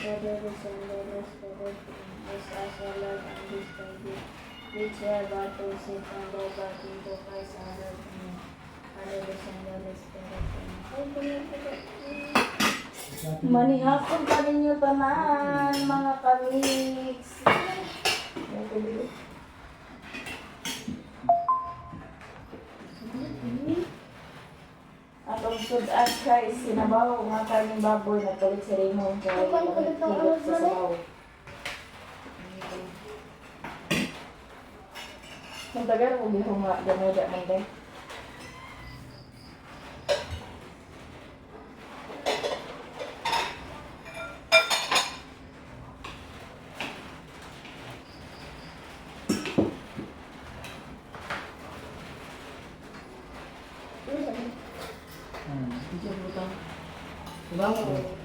Father, the Son, the Holy Spirit. Bless us, O Lord, and these thy gifts, which we are about to receive from thy bounty through Christ our Lord. Amen. Father, the Son, the Holy Spirit. Amen. Manihapon pa ninyo tanan, mga kamix. Ay, tubig. Atong sud-an kay sinabaw nga karning baboy na tulit sa Raymond kay hilot sa sabaw. Nagdagan ko gihunga gamuda man day. Diyan butang. Diba? Guys.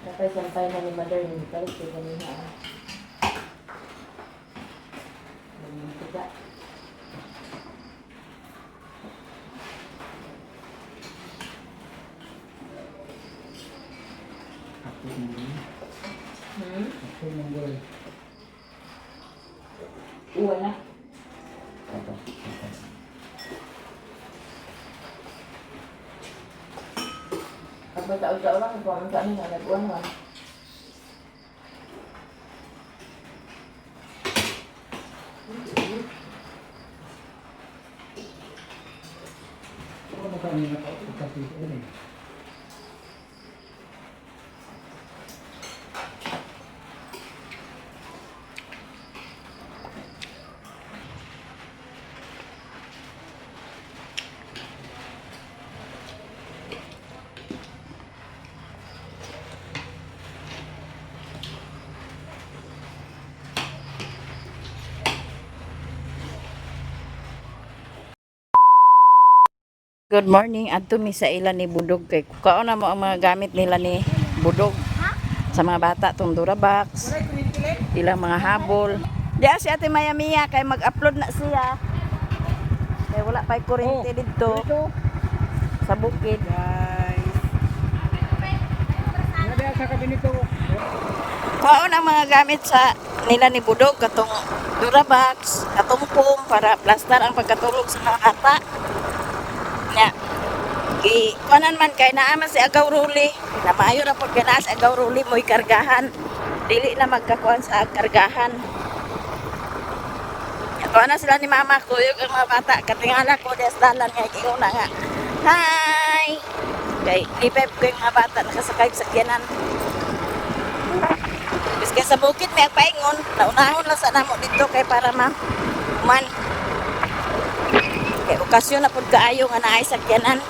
Napay sampay na ni Mother ni palit kay kanina. Ah. Tiga. Uwan na. Kapag tao-tao lang, kung ano na, nag-uwan man. Good morning. Adto mi sa ila ni Budog kay kukaon na mo ang mga gamit nila ni Budog sa mga bata tong Durabox, ilang mga habol. Diya si Ate Maya Mia kay mag-upload na siya. Kay wala pa'y kuryente dito sa bukid. Guys. Sa kabinito. Kuhaon ang mga gamit sa nila ni Budog katong Durabox, katong foam para plaster ang pagkatulog sa mga bata. Nya. Gi kuanan man kay naa man si Agaw Ruli. Na maayo ra pud kay naa si Agaw Ruli mo'y kargahan. Dili na magkakuan sa kargahan. Ito na sila ni Mama ko, yung ang mga bata. Katingala ko, des dalan nga, ingon na nga. Hi! Kay, lipep ko yung mga bata, nakasakay sa sakyanan. Biski sa bukid may paingon, naunahon lang sa namo dito kay para ma man. Kay okasyon na pud kaayo nga naay sakyanan.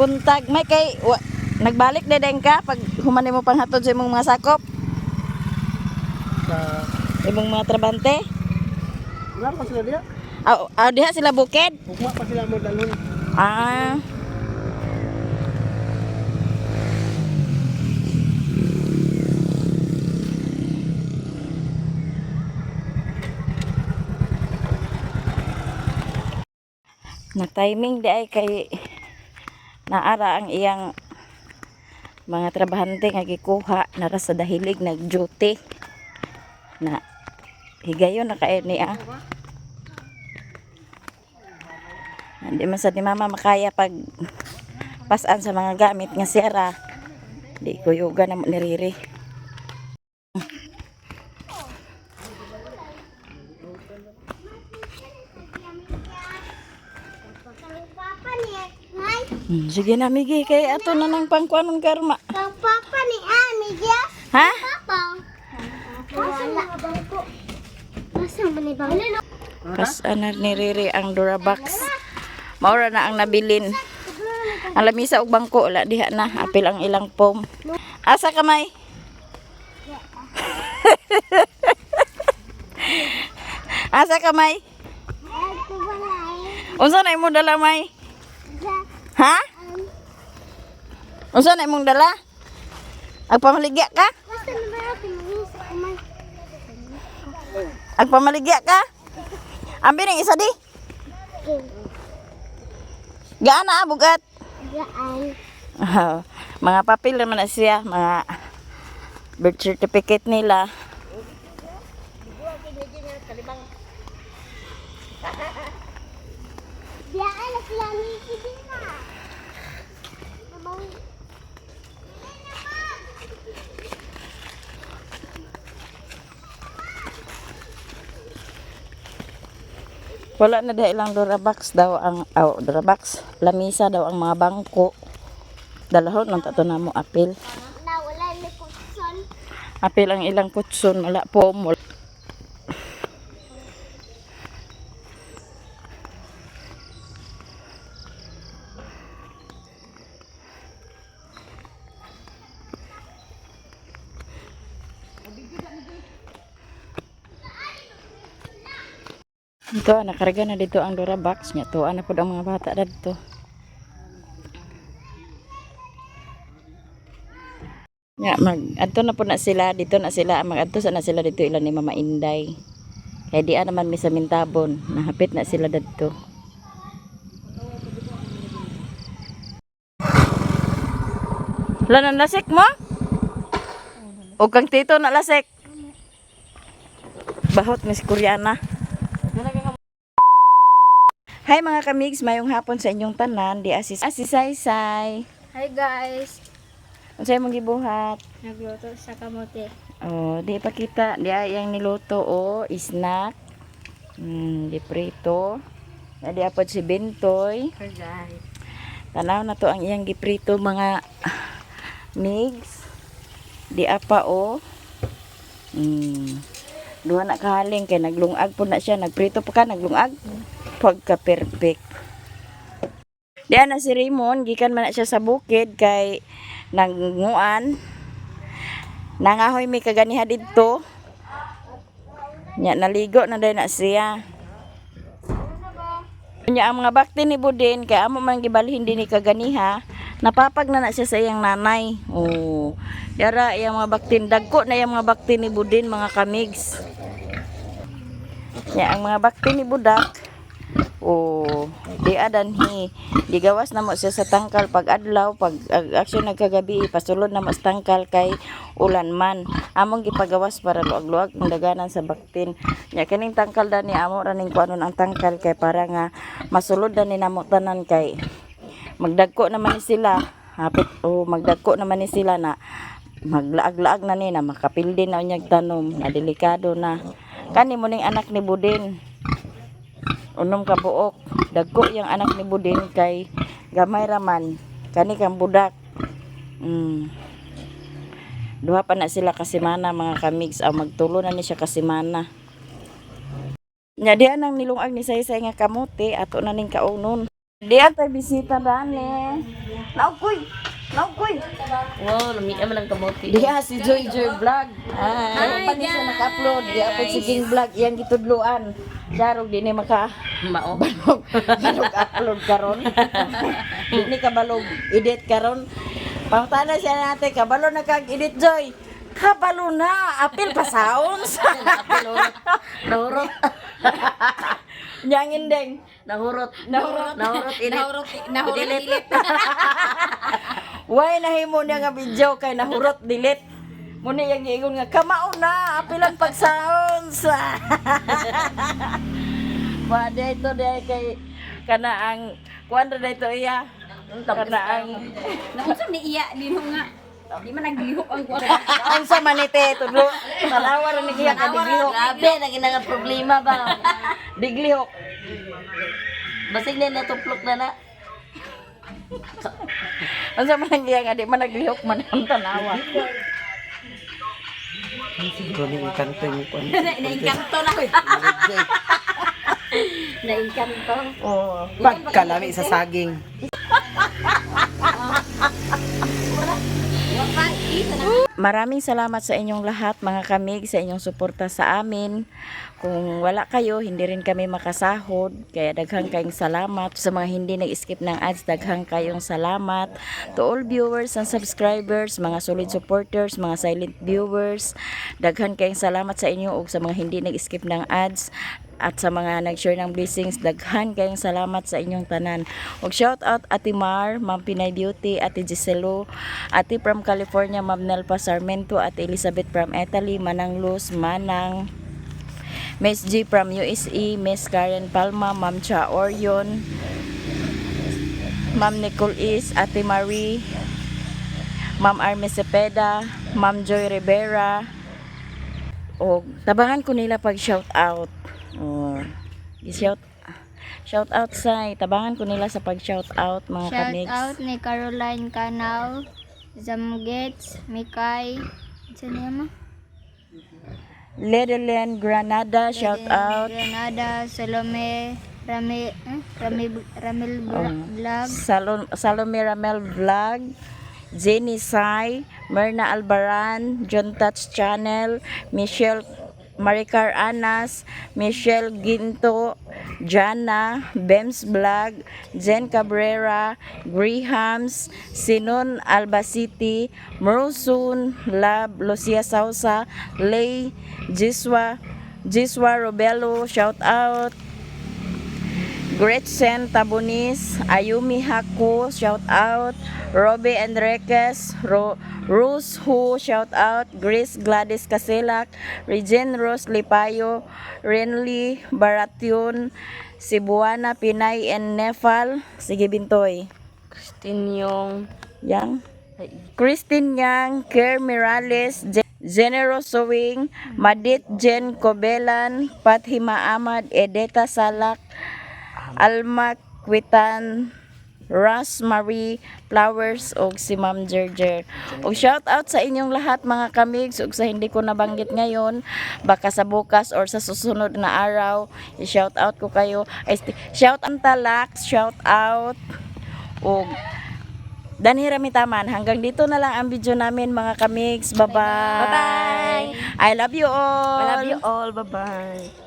buntag. May kay wa, nagbalik na din ka pag human mo panghatod sa imong mga sakop, Sa imong mga trabante. wala pa sila diya. Aw, aw diha sila bukid. Ugma pa sila mo dalhon. Ah. Na timing di ay kay naara ang iyang mga trabahante nga gikuha nara sa dahilig nag duty na higayon na kay niya. Hindi man sa ni mama makaya pag pasan sa mga gamit nga sera. Di ko yoga na mo ni Riri. Kang papa ni May. Sige na Migi, kay ato na nang pangkuanon karma. Kang papa ni Ami, yes. Ha? Papa. Wala. Asa man ni bangko? Pasan na ni Riri ang Durabox. Maura na ang nabilin. Ang lamisa og bangko wala diha na apil ang ilang pom. Asa ka may? Asa ka may? Ito wala. Unsa na imong dala may? Ha? Unsa na imong dala? Agpamaligya ka? Basta na ba natin mag-isa kuman? Agpamaligya ka? Ambi ning isa di. Gaana ah, bugat. Gaan. Ah, mga papel naman na siya, mga birth certificate nila. Biyaan na sila ni Kibina. Wala na dahil ang Durabox daw ang oh, Durabox, lamisa daw ang mga bangko. Dalahon ng tato na mo apil. Na wala ni kutson. Apil ang ilang kutson, wala po mo. Ito, nakarga na dito ang Durabox niya. Tuwa na po ang mga bata dito. Nga, mag adto na po na sila, dito na sila, mag-adto sa na sila dito ilan ni Mama Inday. Kaya di naman mi sa Mintabon, nahapit na sila dadto. Wala na lasik mo? O kang tito na lasik? Bahot Miss Koreana. Hi mga kamigs, mayong hapon sa inyong tanan. Di asis asisay say. Hi guys. Unsay mong gibuhat? Nagluto sa kamote. Oh, di pa kita. Di ay ang niluto o snack. Di prito. Na di apod si Bentoy. Hi guys. Tanaw na to ang iyang giprito mga migs. Di apa o. Duha na kahaling kay naglungag po na siya. Nagprito pa ka, naglungag. Pagka perfect. Diyan na si Raymond, gikan man na siya sa bukid kay nangunguan. Nangahoy mi kaganiha didto. Nya naligo na din na siya. Nya ang mga bakti ni Budin kay amo man gibalhin din ni kaganiha, napapag na na siya sa iyang nanay. Oh. Dara iyang mga baktin dagko na iyang mga bakti ni Budin mga kamigs. Nya ang mga bakti ni Budak. Oh, di adanhi. Gigawas na mo siya sa tangkal pag adlaw, pag action nagkagabi, pasulod na mo sa tangkal kay ulan man. Among gipagawas para luag-luag ang daganan sa baktin. Nya kining tangkal dani amo ra ning kuanon ang tangkal kay para nga masulod dani namo tanan kay magdagko naman ni sila. Hapit oh, magdagko naman ni sila na maglaag-laag na ni na makapildi na unyag tanom na delikado na. Kani mo ning anak ni Budin unom ka buok dagko yung anak ni Budin kay gamay raman kani kang budak. Duha pa na sila kasimana mga kamigs aw magtulo na ni siya kasimana. Nya diha nang nilungag ni Saysay nga kamote ato na ning kaunon. Diha tay bisita dani. Naog koy. Naog koy. Wow, lami man ang kamote. Diha si Joy Joy Vlog. Hi, pa ni siya naka-upload. Diha po si King Vlog iyang gitudloan. Siya rog di ni maka Mao. balog balog upload karon. Di ni kabalog edit karon. Pangutana siya nate, kabalo na kag edit, Joy. Kabalo na, apil pa sounds. Nahurot. Nahurot. Nyang indeng. Nahurot. Nahurot. Nahurot init. Nahurot, nahurot Delete. delete. Why nahimo niya nga video kay nahurot delete. Muna yang giingon nga kamao na apilan pag sounds. Wa dito dai kay kana ang kuan ra dito iya. Kana ang Naunsa ni iya dino nga. Di man naglihok ang kuan. unsa man ni te tudlo. Tanawa ra ni iya ka diglihok. Grabe, naging nga problema ba? Diglihok. Basig na natuplok na na. Unsa man ang iya nga di man naglihok man ang tanawa. Kunin yung kanto yung kuan. Naingkanto na. Naingkanto. Oh. Pagkalami sa saging. Maraming salamat sa inyong lahat, mga kamig, sa inyong suporta sa amin. Kung wala kayo, hindi rin kami makasahod. Kaya daghang kayong salamat. Sa mga hindi nag-skip ng ads, daghang kayong salamat. To all viewers and subscribers, mga solid supporters, mga silent viewers, daghan kayong salamat sa inyo ug sa mga hindi nag-skip ng ads at sa mga nag-share ng blessings, daghan kayong salamat sa inyong tanan. Ug shout out Ate Mar, Ma'am Pinay Beauty, Ate Giselo, Ate from California, Ma'am Nelpa Sarmento, Ate Elizabeth from Italy, Manang Luz, Manang Miss G from USA, Miss Karen Palma, Ma'am Cha Orion, Ma'am Nicole Is, Ate Marie, Ma'am Arme Cepeda, Ma'am Joy Rivera, o tabangan ko nila pag shout out. O, i-shout shout out sa tabangan ko nila sa pag shout out, mga Shout kamigs. out ni Caroline Canal, Zamgets, Mikay, sino niya ma? Lederland Granada, shout out. Granada, Salome, Rami, eh? Rami, Ramil Vlog, Salome Ramel Vlog, Jenny Sai, Myrna Albaran, John Touch Channel, Michelle Maricar Anas, Michelle Ginto, Jana, Bems Vlog, Jen Cabrera, Grahams, Sinon Albacity, Mersun, Lab, Lucia Sausa, Lay, Jiswa, Jiswa Robelo, shout out. Gretchen Tabonis, Ayumi Haku, shout out. Robbie Enriquez, Rose Hu, shout out. Grace Gladys Casilak, Regine Rose Lipayo, Renly Baration, Cebuana Pinay and Nefal. Sige Bintoy. Christine yung Yang. Christine Yang, Kerr Mirales, Generous Sewing, Madit Jen Cobelan, Fathima Ahmad, Edeta Salak, Alma Quitan, Ross Marie Flowers og si Ma'am Jerjer. Og shout out sa inyong lahat, mga kamigs, ug sa hindi ko nabanggit ngayon, baka sa bukas or sa susunod na araw i-shout out ko kayo. Ay, shout out Talak, shout out og Danhi Ramitaman. Hanggang dito na lang ang video namin, mga kamigs. Bye-bye. Bye-bye. I love you all. I love you all. Bye-bye.